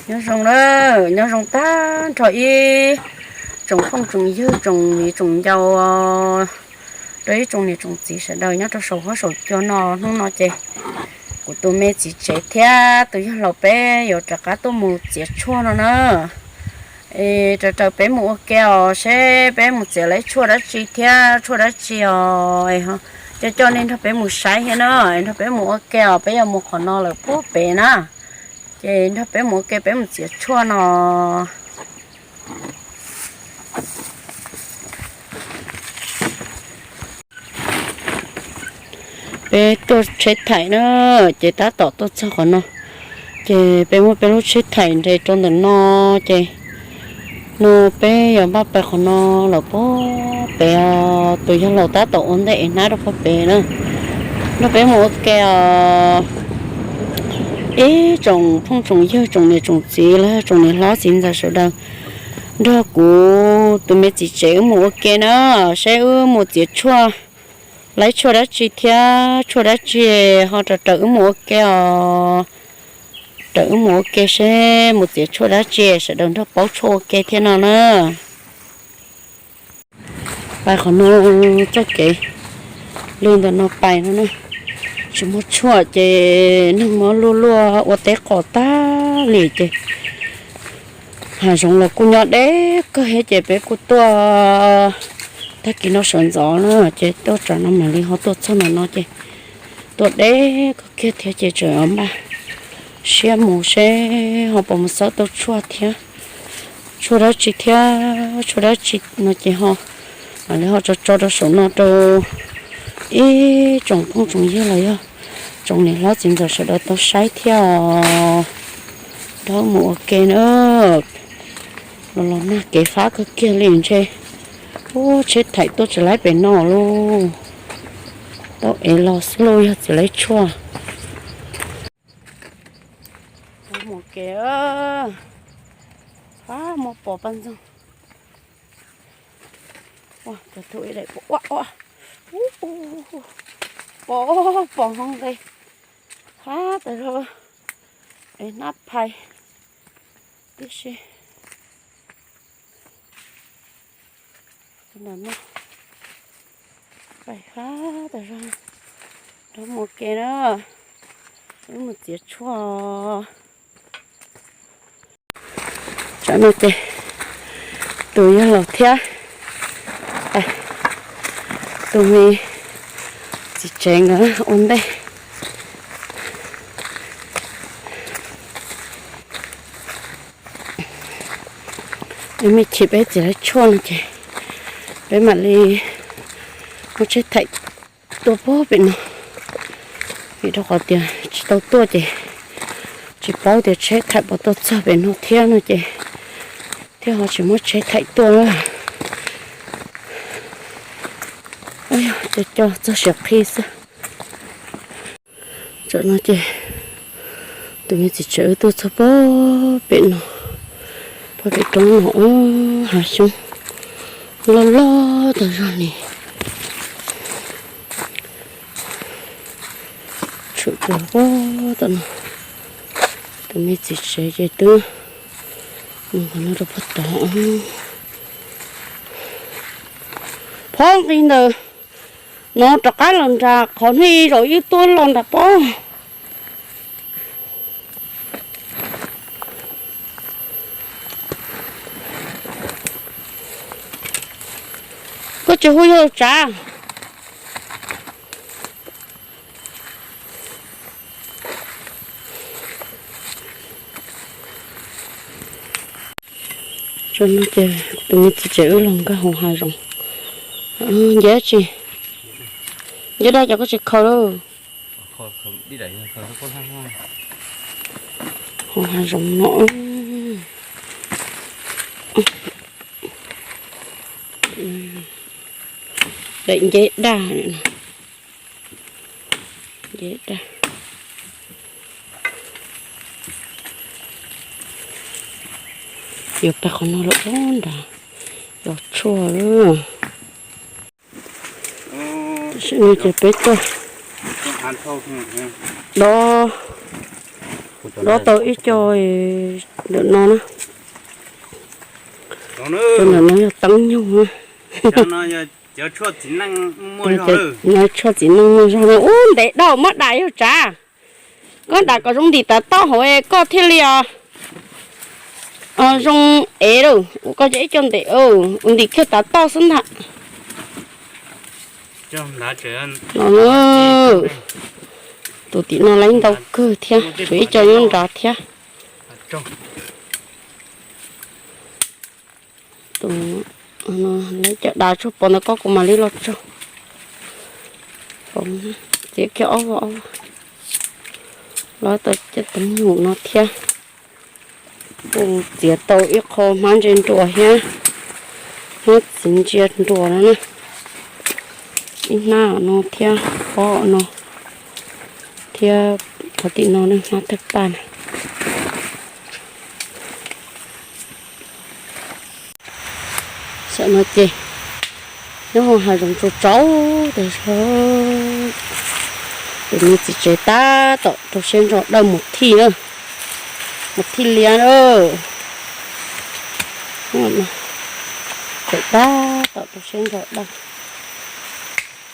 Nyob zoo na, nyob zoo tag nrho ib tsoom phooj tsoom ywg tsoom viv tsoom ncaus, rau ib tsoom niam tsoom txiv sawv daws nyob rau saum huab saum cua no. Hnub no ces kuv tus me txiv tsev thiab tus yawg laus peb yuav rov qab tuaj mus txiav tshuaj no na. Es raws raws peb mus ua ke os, seb peb mus txiav lawv tshuaj dab tsi thiab tshuaj dab tsi os. Coj coj nej nrog peb mus saib thiab na, nrog peb mus ua ke os, peb yuav mus qhov no lawm puag pem na. Ces nrog peb mus ua ke, peb mus txiav tshuaj no. Peb tuaj tsheb thaim na, ces tab tom tuaj txog qhov no, ces peb muab peb lub tsheb thaim nres rau ntawm no, ces no peb yuav npaj pais qhov no lawm puag pem os. Tus yawg laus tab tom ua ntej es hnab rau puag pem na. Nrog peb mus ua ke os. Ib tsoom phooj tsoom ywg tsoom niam tsoom txiv los yog tsoom niam hlob txiv ntxawm sawv daws, nrog kuv tus me txiv tsev wb mus ua ke na, seb wb mus txiav tshuaj, laib tshuaj dab tsi thiab tshuaj dab tsi, ho raws raws wb mus ua ke os. Raws wb mus ua ke seb mus txiav tshuaj dab tsi, sawv daws nrog paub tshuaj ua ke thiab no na. Pais qhov no, txoj kev lwj ntawm no pais no na, tsis muaj tshuaj ces neeg muab luaj luaj ua teb qos tag li ces hav zoov los kuj nyob deb kawg thiab ces peb kuj tuaj tag kis no sawv ntxov na ces tuaj tsam no mam li ho tuaj txog ntawm no ces tuaj deb kawg kiag thiab ces tseem npaj siab mus seb ho puas mus xawb tau tshuaj thiab, tshuaj dab tsi thiab tshuaj dab tsi no ces ho mam li ho tso tso rau saum no rau ib tsoom phooj tsoom ywg los yog tsoom niam hlob txiv ntxawm sawv daws tau saib thiab os. Nrog mus ua ke na. Los los nag kev fab kawg kiag li ntshe. Ub, tsheb thaim tuaj tsis laib pem no lauj. Tau ev los xwb lauj, yog txiav laib tshuaj. Mus kev fab muaj pos paj ntxoog. Ua, cov thu ib daim pos ua ua. Pos, pos hloov nqe. Fab tas zog. Es hnab phais tib si. Pais fab tas zog. Nrog mus ua ke na. Wb mus txiav tshuaj. Tsam no ces tus yawg laus thiab tus me txiv tsev nkawd ua ntej. Ib me chim peb txiav laib tshuaj no ces peb mam li muab tsheb thaim tuaj puag pem no, vim rau qhov tias tsis tau tuaj ces tsis paub tias tsheb thaim puas tuaj txog pem no thiab no ces thiaj ho tsis muab tsheb thaim tuaj. Yog cov cov txog siav qhi xwb. Tsam no ces tus me txiv tsev wb tuaj txog puag pem no, puag pem roob no, hav xyoob loj loj tas zog li. Tshwm kiag puag tom no, tus me txiv tsev ces twb mus qhov no rau puag tod. Phob nqis ntawm no rov qab los nram qhov hnub i zaum ib tuaj los nram pob. Koj tsis hu yawg tsav. Tsam no ces tus me txiv tsev wb los nkag hauv hav zoov. Nce tsi? Nce dab cov koj tsis khaws lawm. Hauv hav zoov no. Daim nceb daj. Nceb daj. Yuav pais qhov no lawm ub nrad, cov tshuaj. Tam sim no ces peb tuaj do kuv Dob tau ib co ntawm no na. Cov ntawm no yog teeb nyuj na. Tshuaj txiv neej muaj zog no. Ub, ntev dhau, muab dam yog tsav. Koj dam kom zoo ntim tav toj hauv es koj thiaj li zoo ev lawm. Ua koj cov ib co ntev, ua ntim kiag tav toj xwb ntag. No, tus tim no lawv ntau kawg thiab, tshuav ib co nyob nrad thiab. Lawv cov dav tsuag pov ntawd koj kuv mam li los tsaug. Txiav kiag ob voj, ob voj. Los tau cov teeb nyuj no thiab. Kuj txiav tau ib qho hmab ntse nruas thiab, hmab txiv ntsia nruas no na. Ib hnab no thiab pob no, thiab qhov tim no ne, hmab thawj paj na. Tam no ces nyob hauv hav zoov tsaus tsaus tas zog. Tus me txiv tsev tab tom rau siab ntso dawj mus thij na, mus thij liab na. Tsev tab tom rau siab ntso dawj.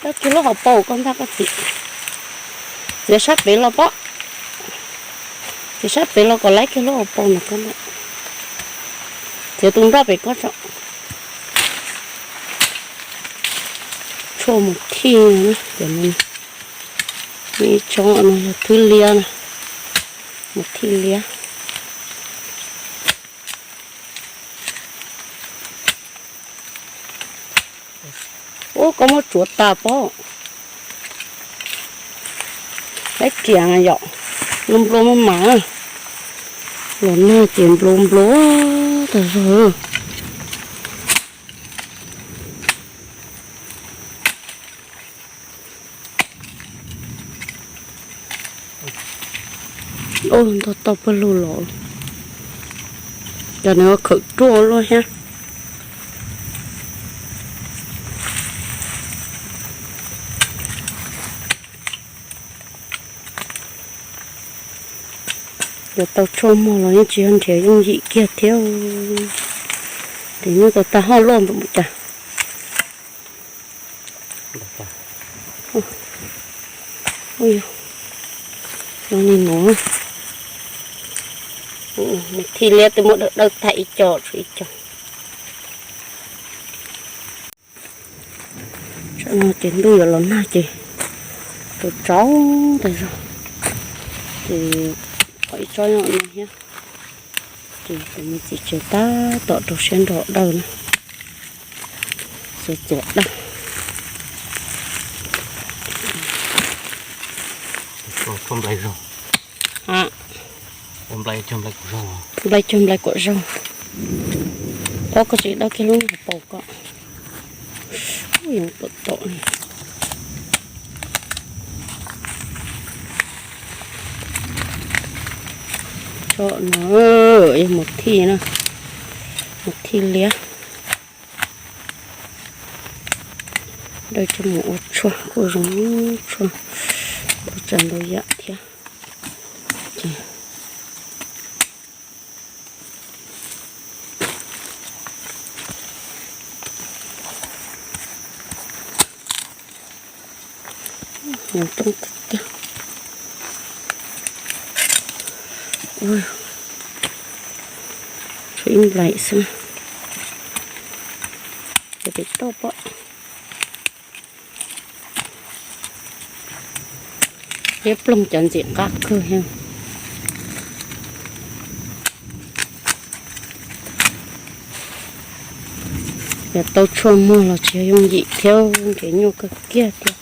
Dawj kiag lub hauv paus koj ntag koj txiv. Txiav sab pem los pob. Txiav sab pem los kom laib kiag lub hauv paus no koj ntag. Txiav tus nroj pem koj tso. Tshuaj mus thij na, cov no, ib tsob no yog thwb liab na, mus thij liab. Ub, koj muab tsuav tas pob. Laib riam yom, nplua nplua maj mam. Los nag ces nplua nplua tas zog. Ntog tau pawg lug los, cov nws khawm ruaj luaj thiab. Yuav tau tshuaj muag los yeej tsis yog nrhiav yooj yim kiag thiab. Ces nyuj tau tag hoj luaj npaum cas. Ua li no, mus thij liab twb muab dawj dawj tag ib co tshuav ib co. Tam no ces ntuj yuav los nag ces tsaus tsaus tas zog, ces pom ib tsob nyob no thiab. Ces tus me txiv tsev tab tom rau siab nrog dawj na, xuas txuas dawj. Nplai cuag nplai kuam zaug. Pob koj tsis dawj kiag lub hauv paus koj. Ub, tom tom. Tsob no yog mus thij na, mus thij liab. Dawj coj mus ua tshuaj kuj zoo, tshuaj tau tsav ntau yam thiab. Nyob roob tiag tiag. Tshuav ib nplaim xwb na. Ces pem toj pob. Liab ploog cov ntxim qab kawg thiab. Yog tau tshuaj muag los tsis yog yooj yim thiab, nrhiav nyuaj kawg kiag thiab.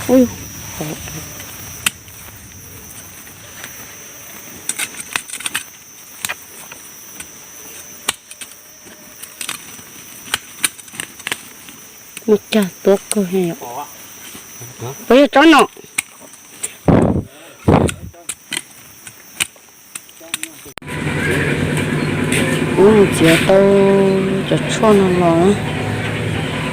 Ub, muaj cag tuab kawg. Puas yog tsob no? Kuv mus txiav tau cov tshuaj no los na.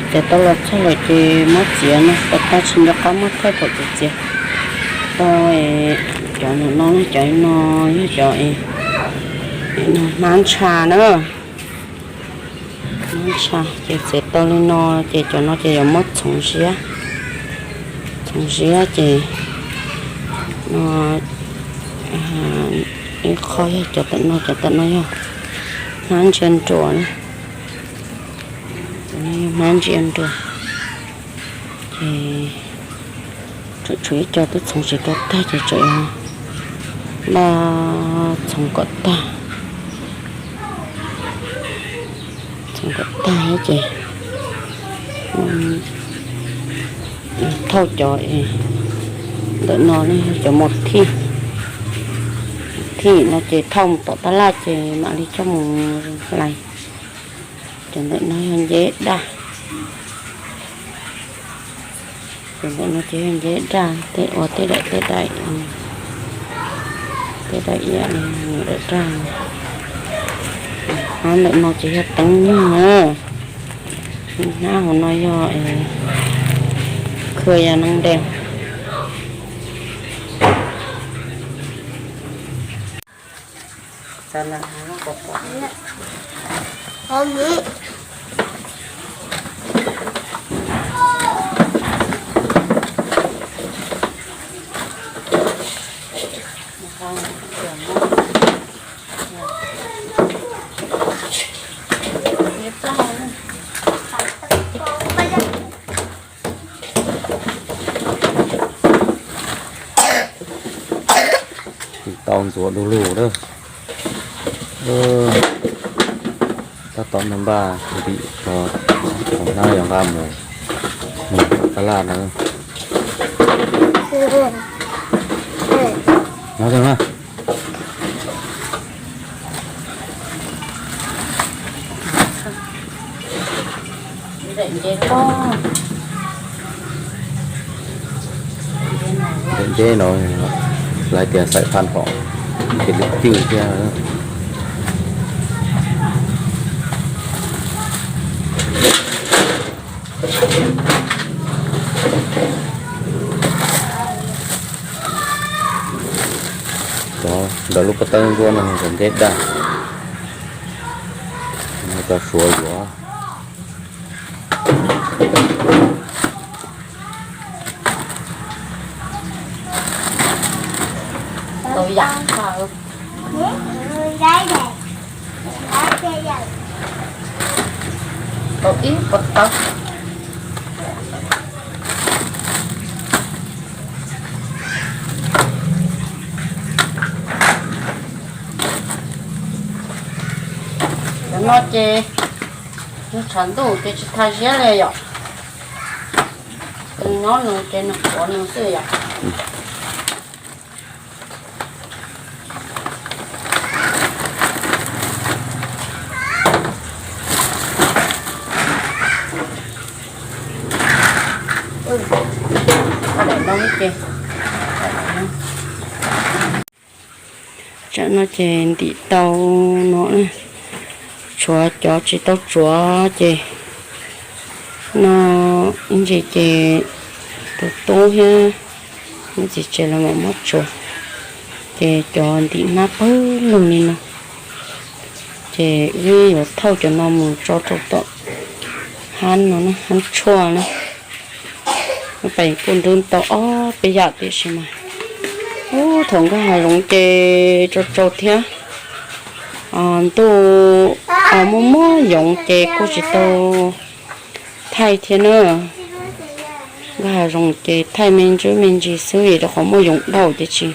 Txiav tau los txog lawm ces muab txiav no, tau tag tsis nco qab muab thawj thaum txiav txiav tau. Cov no, cov no yog cov no hnab ntsha na. Hnab ntsha ces txiav tau li no ces cov no ces yuav muab txhoov ziab, txhoov ziab ces no ib qho yog cov tam no, cov tam no yog hnab ntsia nruas na. Cov no yog hnab ntsia nruas ces tseem tshuav ib co twb txhoov tsis tau tag ces tseem npaj txhoov kom tag, txhoov kom tag ces thauj cov ntawm no ne, cov mus thij, thij no ces thauj mus tom tab laj ces mam li coj mus hlais. Cov ntawm no yog nceb daj, cov ntawm no ces yog nceb daj, tej ua tej daim, tej daim, tej daim iab li daim daj. Hnab ntawm no ces yog teeb nyuag na, hnab hauv no yog khw ya neeb dej. Tau ntxuav du lug lawm. Tab tom npaj ntim tso, thaum hnab yuav nqa mus, mus tab laj na. Ntawm nceb no lawv tias xaim phaj hom ces lwm cwj thiab. Cov ntawm lub pob tawb ntsuab no yog nceb daj, cov suav yuav. Tau yam tau ib pob tawb. Cov no ces nws tshav ntuj ces tsis tha ziab li yom. Nws nyob nws ces nws quav nws xwb yom. Tsam no ces ntim tau no, tshuav cov tsis tau tsuav ces no ib ntsis ces tus tub thiab neb txiv tsev los mam muab tsuav. Ces cov ntim hnab pawg lug li no, ces wb yuav thauj cov no mus tso rau tom hab no, hab tshuaj na. Pais kuj nrub tau ob peb yam tiam sis mas ub thaum nkag hav zoov ces tsau tsau thiab, ntuj muaj muaj yoov ces kuj tsis tau thaij thiab na. Nkag hav zoov ces thaij me ntsis me ntsis xwb vim rau qhov muaj yoov dhau ces tsis,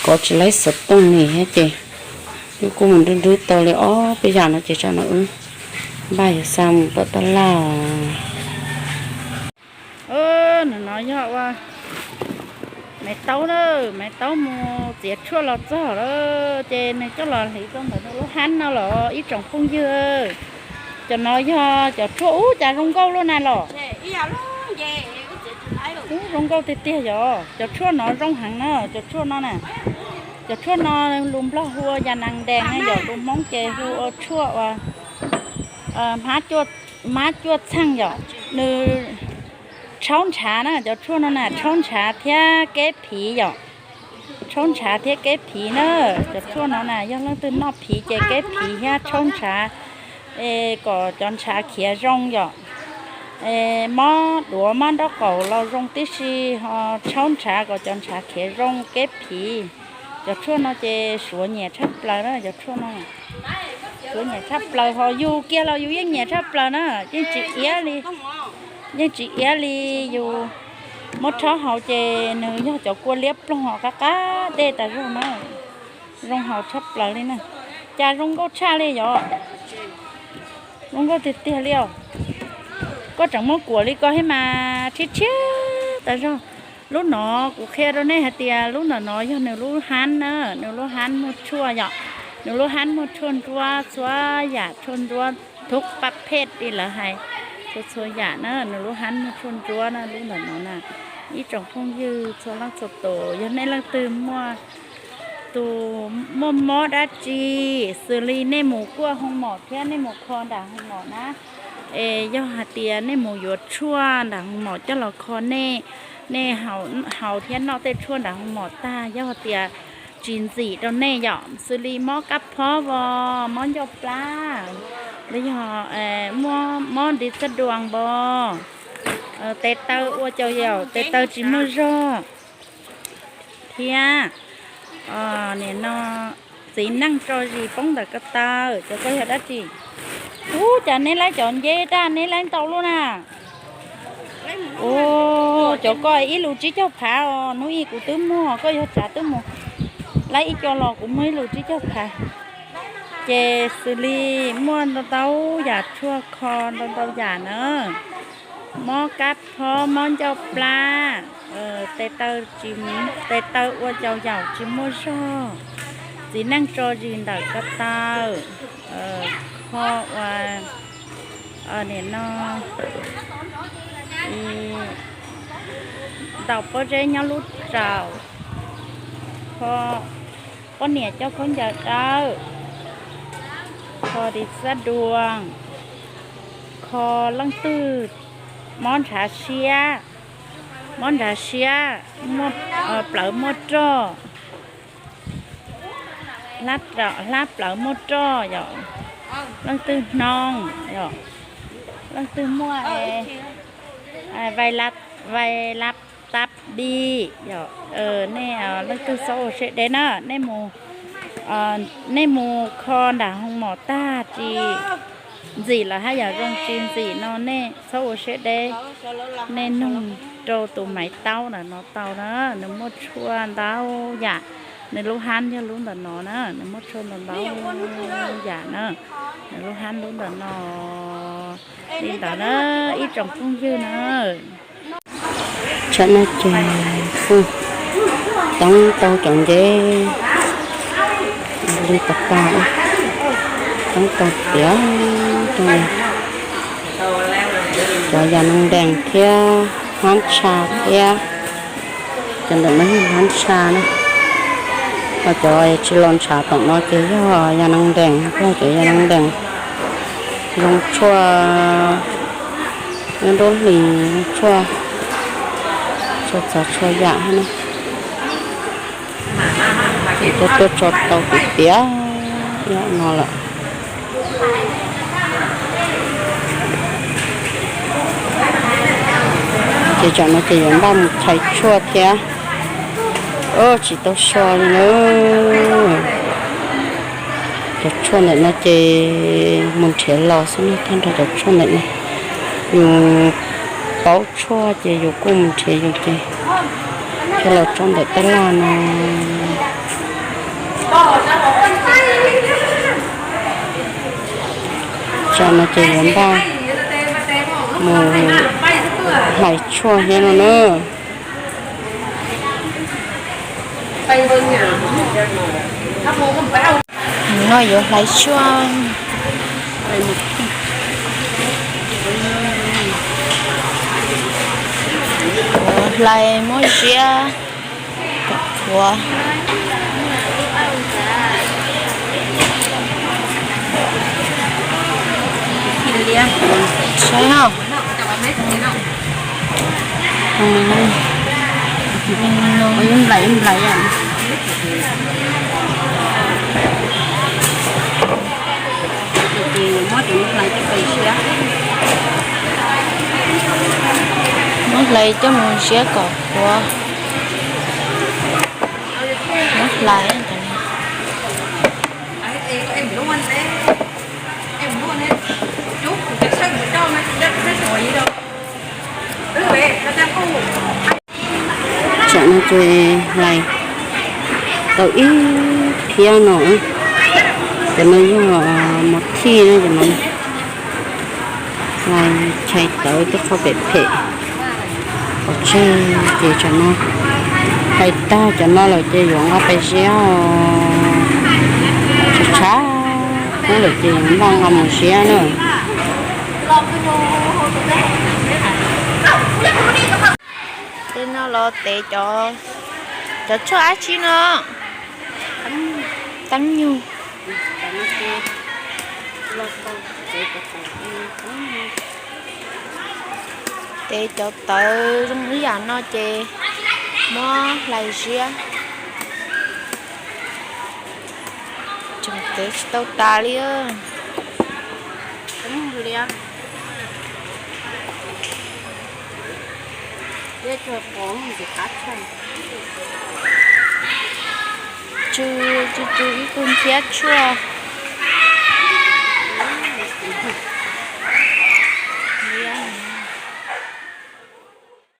kov tsis laib xov tooj li thiab ces wb kuj mus nrub nrub tau li ob peb yam no ces tsam no wb npaj yuav xa mus tom taj laj os. Nws no yog ua Maiv Taub na, Maiv Taub mus txiav tshuaj los txog lawm ces nws coj los hliv rau ntawm nws lub hab no los ib tsoom phooj ywg. Cov no yog cov tshuaj ub cas zoo nkauj luaj na los. Ub zoo nkauj tiag tiag yog cov tshuaj no zoo heev na, cov tshuaj no na. Cov tshuaj no lus Nplog hu ua yas nas dees na, yog lus Hmoob ces hu ua tshuaj ua Hmab cuaj txheej yom, nws tshaub ntshav na, cov tshuaj no na tshaub ntshav thiab keb phiv yom. Tshaub ntshav thiab keb phiv na, cov tshuaj no na yog leej twg noj phiv ces keb phiv thiab tshaub ntshav kom cov ntshav khiav zoo yom. Mob duav mob nraub qaum los zoo tib si, ho tshaub ntshav kom cov ntshav khiav zoo keb phiv. Cov tshuaj no ces suav nyiam tshaj plaws na, cov tshuaj no suav nyiam tshaj plaws, ho yus kiag los yus yeej nyiam tshaj plaws na, yeej tsis iab li, yeej tsis iab li. Yus muab rhaub haus ces nws yog cov kua liab ploog qab qab dej tas zog na, zoo haus tshaj plaws li na. Cas zoo nkauj tshaj li yom, zoo nkauj tiag tiag li os. Koj tseem muab kuam li ko thiab mas tshiab tshiab tas zog. Lub no kuv qhia rau nej hais tias lub ntawm no yog nws lub hab na, nws lub hab muag tshuaj yom. Nws lub hab muag tshuaj nruab txhua yam, tshuaj nruab thub pab phej li lawv hais, txhua txhua yam na, nws lub hab muag tshuaj nruab na, lub ntawm no na. Ib tsoom phooj ywg txhua leej txhua tus, yog nej leej twg muaj tus muaj mob dab tsi, xws li nej mus kuaj hoo maum thiab nej mus kho nram hoo maum na, es yog hais tias nej mus yuav tshuaj nram hoo maum coj los kho nej, nej haus thiab noj tej tshuaj nram hoo maum tag, yog hais tias tsis ntxim rau nej yom, xws li mob kab phob vos, mob ncauj plab, los yog mob ntiv txaj duas vos, tes taw ua cau yaum, tes taw tsis muaj zog, thiab nim no txiv neej tso zis poob ntawm ko taw, cov ko yog dab tsi? Ub, cas neb laib cov nceb raj neb laib ntau lub na. Ub, cov ko ib lus tsib caug phav os, hnub ib kuv twb muag, koj yog tsav twb mus laib ib co los kuv muag ib lus tsib caug phav. Ces xws li muaj ntau ntau yam tshuaj kho ntau ntau yam na. Mob kab phob, mob ncauj plab, tes taw ua cau yaum tsis muaj zog, txiv neej tso zis ntawm ko taw, kho ua nim no ntaus pob zeb nyob lub raum, kho poj niam coj khaub ncaws dawb, kho ntiv txaj duas, kho leej twg mob ntshav siab, mob ntshav siab, plawv muaj roj, hlab plawv muaj roj yom, leej twg hnoos yom, leej twg muaj vai lab tab bi yom, nej leej twg txhob ua siab deb na, nej mus kho nram hoo mom tag tsis ntxim lawm hab yam zoo tsis ntxim no nej txhob ua siab deb, nej nug rau tus maiv taub ntawm no tau na, nws muaj tshuaj ntau yam, nws lub hab yog lub ntawm no na, nws muaj tshuaj ntau ntau yam na, nws lub hab lub ntawm no. Li ntawd na ib tsoom phooj ywg na. Tsam no ces kuj toob tau cov nceb li tas tas, toob tau tiav rau cov yas nees dees thiab hnab ntsha thiab. Cov ntawm no yog hnab ntsha na, ho cov tsis los ntshav tom no ces yog yas nees dees, yog cov yas nees dees zoo tshuaj, nyob nruab hlis zoo tshuaj, tshuaj txog tshuaj yam hab na. Ces tuaj tso tau tiav tiav no lawm. Ces tsam no ces yuav npaj mus chais tshuaj thiab. Tsis tau so li na. Cov tshuaj ntawm no ces mus nrhiav los xwb na, tag nrho cov tshuaj ntawm no. Yus paub tshuaj ces yus kuj mus nrhiav yus ces coj los tso ntawm tab laj no. Tsam no ces yuav npaj mus hlais tshuaj thiab no na. No yuav hlais tshuaj, hlais muab ziab kom qhuav. Saib os. Nplais nplais. Muab hlais coj mus siab kom qhuav. Muab hlais. Tsam no ces hlais tau ib phiab no, cov no yog mos thij na, cov no hlais chais tawv tej qhov phem phem pov tseg. Ces tsam no hlais tag cov no lawm ces yuav nqa pais ziab os. Tshav tshav lawm ces yuav npaj nqa mus ziab na. Tej no los tev cov, cov tshuaj dab tsi no? Teeb nyug. Tev cov tawv zoo ib yam no ces muab hlais ziab. Tseem tev tsis tau tas li. Tsw tsw tsw ib tug ntxhiab tshuaj.